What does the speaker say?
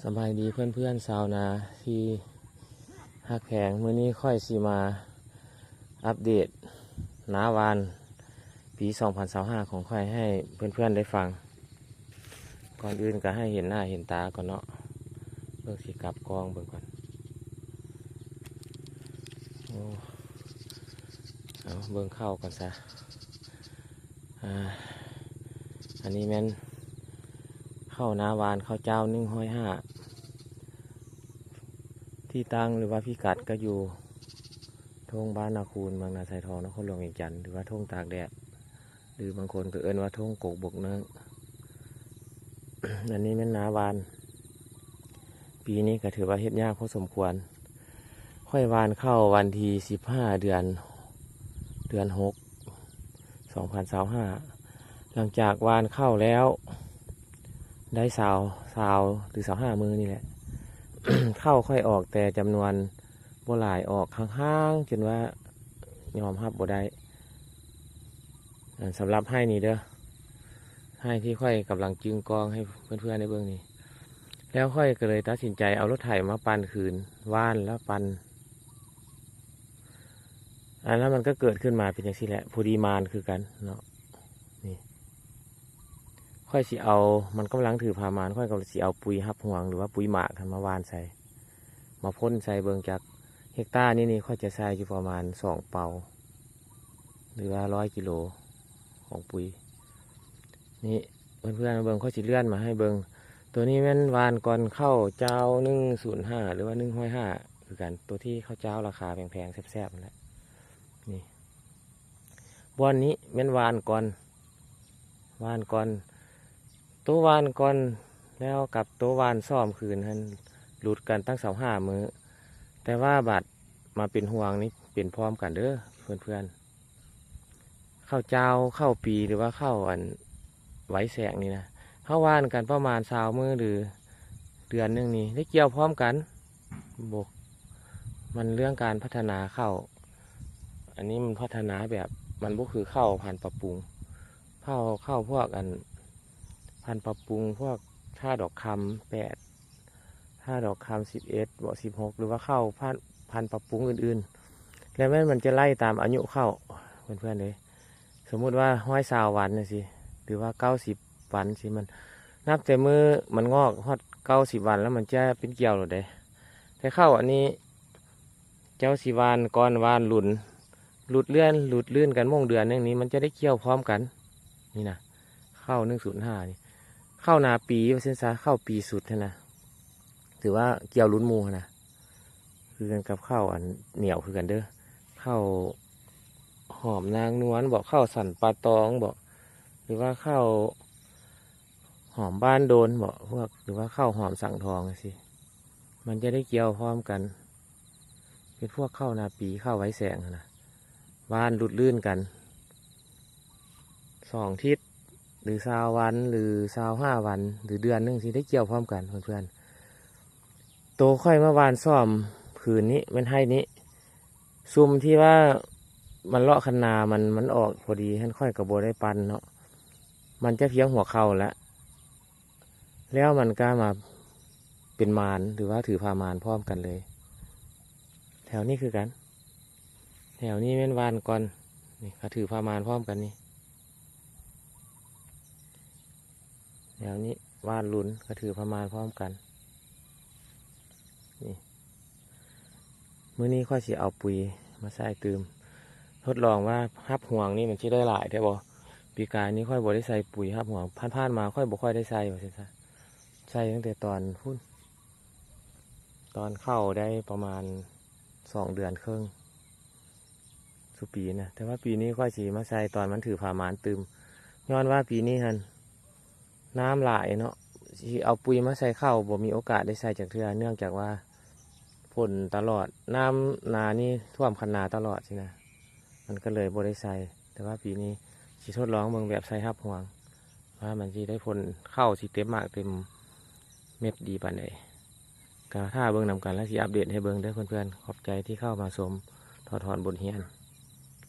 ສະບາຍດີເພື່ອນໆຊາວນາທີ່ຮັກແພງ, ມື້ນີ້ຂ້ອຍຊິມາອັບເດດນາຫວ່ານປີສອງພັນຊາວຫ້າຂອງຂ້ອຍໃຫ້ເພື່ອນໆໄດ້ຟັງ. ກ່ອນອື່ນກໍໃຫ້ເຫັນໜ້າເຫັນຕາກ່ອນເນາະ. ເບິ່ງ ຊິກັບກ້ອງເບິ່ງກ່ອນ. ໂອ້ ເອົາເບິ່ງເຂົ້າກ່ອນຊະ. ອ່າ ອັນນີ້ແມ່ນເຂົ້ານາຫວ່ານ ເຂົ້າຈ້າວໜຶ່ງຮ້ອຍຫ້າ ທີ່ຕັ້ງ ຫຼືວ່າພິກັດກໍຢູ່ທົ່ງບ້ານນາຄູນ ເມືອງນາຊາຍທອງ ນະຄອນຫຼວງວຽງຈັນ ຫຼືວ່າທົ່ງຕາກແດດ ຫຼືບາງຄົນກໍເອີ້ນວ່າທົ່ງກົກບົກເນີ. ອັນນີ້ແມ່ນນາຫວ່ານ ປີນີ້ກໍຖືວ່າເຮັດຍາກພໍສົມຄວນ. ຂ້ອຍຫວ່ານເຂົ້າວັນທີສິບຫ້າ ເດືອນ ເດືອນຫົກ ສອງພັນຊາວຫ້າ. ຫຼັງຈາກຫວ່ານເຂົ້າແລ້ວໄດ້ຊາວ ຊາວ ຫຼື ຊາວຫ້າມື້ນີ້ແຫຼະ, ເຂົ້າຂ້ອຍອອກແຕ່ຈຳນວນບໍ່ຫຼາຍ, ອອກຫ່າງໆ ຈົນວ່າຍອມຮັບບໍ່ໄດ້. ອັນ ສຳລັບໄຮ່ນີ້ເດີ ໄຮ່ທີ່ຂ້ອຍກຳລັງຈຶ້ງກ້ອງໃຫ້ເພື່ອນໆໄດ້ເບິ່ງນີ້, ແລ້ວຂ້ອຍກໍເລີຍຕັດສິນໃຈເອົາລົດໄຖມາປັ່ນຄືນ, ຫວ່ານແລ້ວປັ່ນ. ອັນນັ້ນມັນກໍເກີດຂຶ້ນມາເປັນຈັ່ງຊີ້ແຫຼະ, ພໍດີໝານຄືກັນເນາະ. ນີ້ ຂ້ອຍຊິເອົາ, ມັນກຳລັງຖືພາໝານ, ຂ້ອຍກໍຊິເອົາປຸ໋ຍຮັບຮວງ ຫຼືວ່າປຸ໋ຍໝາກຫັ້ນມາຫວ່ານໃສ່, ມາພົ່ນໃສ່ເບິ່ງ. ຈັກເຮັກຕານີ້ນີ້ ຂ້ອຍຈະໃສ່ຢູ່ປະມານສອງເປົາ ຫຼືວ່າຮ້ອຍກິໂລຂອງປຸ໋ຍ. ນີ້ ເພື່ອນໆມາເບິ່ງ, ຂ້ອຍຊິເລື່ອນມາໃຫ້ເບິ່ງ. ໂຕນີ້ແມ່ນຫວ່ານກ່ອນເຂົ້າຈ້າວໜຶ່ງສູນຫ້າ ຫຼືວ່າໜຶ່ງຮ້ອຍຫ້າຄືກັນ, ໂຕທີ່ເຂົ້າຈ້າວລາຄາແພງໆແຊບໆນັ້ນແຫຼະ. ນີ້ ບ່ອນນີ້ແມ່ນຫວ່ານກ່ອນ, ຫວ່ານກ່ອນ. ໂຕຫວ່ານກ່ອນແລ້ວກັບໂຕຫວ່ານຊ້ອມຄືນຫັ້ນ ຫຼຸດກັນຕັ້ງຊາວຫ້າມື້, ແຕ່ວ່າບາດມາເປັນຮວງນີ້ເປັນພ້ອມກັນເດີເພື່ອນໆ. ເຂົ້າຈ້າວ ເຂົ້າປີ ຫຼືວ່າເຂົ້າອັນໄວແສງນີ້ນະ, ເຮົາຫວ່ານກັນປະມານຊາວມື້ ຫຼືເດືອນໜຶ່ງນີ້ໄດ້ກ່ຽວພ້ອມກັນ. ບໍ່ ມັນເລື່ອງການພັດທະນາເຂົ້າ, ອັນນີ້ມັນພັດທະນາແບບ ມັນບໍ່ຄືເຂົ້າພັນປັບປຸງ. ເຂົ້າ ເຂົ້າພວກອັນພັນປັບປຸງ ພວກທ່າດອກຄຳແປດ ຖ້າດອກຄຳສິບເອັດບໍ ສິບຫົກ ຫຼືວ່າເຂົ້າພັນ ພັນປັບປຸງອື່ນໆ ແລ້ວແມ່ນມັນຈະໄລ່ຕາມອາຍຸເຂົ້າເພື່ອນໆເດ້. ສົມມຸດວ່າຮ້ອຍຊາວວັນຈັ່ງຊີ້ ຫຼືວ່າເກົ້າສິບວັນຊີ້ ມັນນັບແຕ່ມື້ມັນງອກຮອດເກົ້າສິບວັນ ແລ້ວມັນຈະເປັນກ່ຽວໂລດເດ້. ແຕ່ເຂົ້າອັນນີ້ ເຈົ້າຊິຫວ່ານກ່ອນຫວ່ານຫຼຸນ ຫຼຸດເລື່ອນ ຫຼຸດລື່ນກັນໂມງເດືອນໜຶ່ງນີ້ ມັນຈະໄດ້ກ່ຽວພ້ອມກັນ. ນີ້ນະ ເຂົ້າໜຶ່ງສູນຫ້ານີ້ ເຂົ້ານາປີວ່າຊັ້ນຊະ, ເຂົ້າປີສຸດຫັ້ນນະ ຖືວ່າກ່ຽວຫຼຸນໝູ່ຫັ້ນນະ. ຄືກັນກັບເຂົ້າອັນໜຽວຄືກັນເດີ, ເຂົ້າຫອມນາງນວນບໍ ເຂົ້າສັນປ່າຕອງບໍ ຫຼືວ່າເຂົ້າຫອມບ້ານໂດນບໍ ພວກ ຫຼືວ່າເຂົ້າຫອມສັງທອງຈັ່ງຊີ້ ມັນຈະໄດ້ກ່ຽວພ້ອມກັນ ເປັນພວກເຂົ້ານາປີ ເຂົ້າໄວແສງຫັ້ນນະ. ຫວ່ານຫຼຸດລື່ນກັນສອງທິດ ຫຼືຊາວວັນ ຫຼືຊາວຫ້າວັນ ຫຼືເດືອນໜຶ່ງ ຊິໄດ້ກ່ຽວພ້ອມກັນເພື່ອນໆ. ໂຕຂ້ອຍມາຫວ່ານຊ້ອມຄືນນີ້ ແມ່ນໄຮ່ນີ້ ຊຸມທີ່ວ່າມັນເລາະຄັນນາ ມັນ ມັນອອກພໍດີຫັ້ນ ຂ້ອຍກໍບໍ່ໄດ້ປັ່ນເນາະ, ມັນຈະພຽງຫົວເຂົ່າແລ້ວ ແລ້ວມັນກໍມາເປັນໝານ ຫຼືວ່າຖືພາໝານພ້ອມກັນເລີຍ. ແຖວນີ້ຄືກັນ, ແຖວນີ້ແມ່ນຫວ່ານກ່ອນ ນີ້ ກໍຖືພາໝານພ້ອມກັນນີ້. ແນວນີ້ຫວ່ານລຸນກໍຖືພາໝານພ້ອມກັນນີ້. ມື້ນີ້ຂ້ອຍຊິເອົາປຸ໋ຍມາໃສ່ຕື່ມ ທົດລອງວ່າຮັບຮວງນີ້ມັນຊິໄດ້ຫຼາຍແທ້ບໍ່. ປີກາຍນີ້ຂ້ອຍບໍ່ໄດ້ໃສ່ປຸ໋ຍຮັບຮວງ, ຜ່ານໆມາຂ້ອຍບໍ່ຄ່ອຍໄດ້ໃສ່ວ່າຊັ້ນຊະ, ໃສ່ຕັ້ງແຕ່ຕອນພຸ້ນ ຕອນເຂົ້າໄດ້ປະມານສອງເດືອນເຄິ່ງ ສຸປີນະ, ແຕ່ວ່າປີນີ້ຂ້ອຍຊິມາໃສ່ຕອນມັນຖືພາໝານຕື່ມ ຍ້ອນວ່າປີນີ້ຫັ້ນ ນ້ຳຫຼາຍເນາະ, ຊິເອົາປຸ໋ຍມາໃສ່ເຂົ້າ ບໍ່ມີໂອກາດໄດ້ໃສ່ຈັກເທື່ອ ເນື່ອງຈາກວ່າຝົນຕະຫຼອດ, ນ້ຳນານີ້ຖ້ວມຄັນນາຕະຫຼອດຊີ້ນະ, ມັນກໍເລີຍບໍ່ໄດ້ໃສ່. ແຕ່ວ່າປີນີ້ຊິທົດລອງເບິ່ງແບບໃສ່ຮັບຮວງ ວ່າມັນຊິໄດ້ຜົນ ເຂົ້າຊິເຕັມໝາກເຕັມເມັດດີປານໃດ. ກໍຖ້າເບິ່ງນຳກັນ ແລ້ວຊິອັບເດດໃຫ້ເບິ່ງເດີເພື່ອນໆ. ຂອບໃຈທີ່ເຂົ້າມາຊົມຖອດຖອນບົດຮຽນ.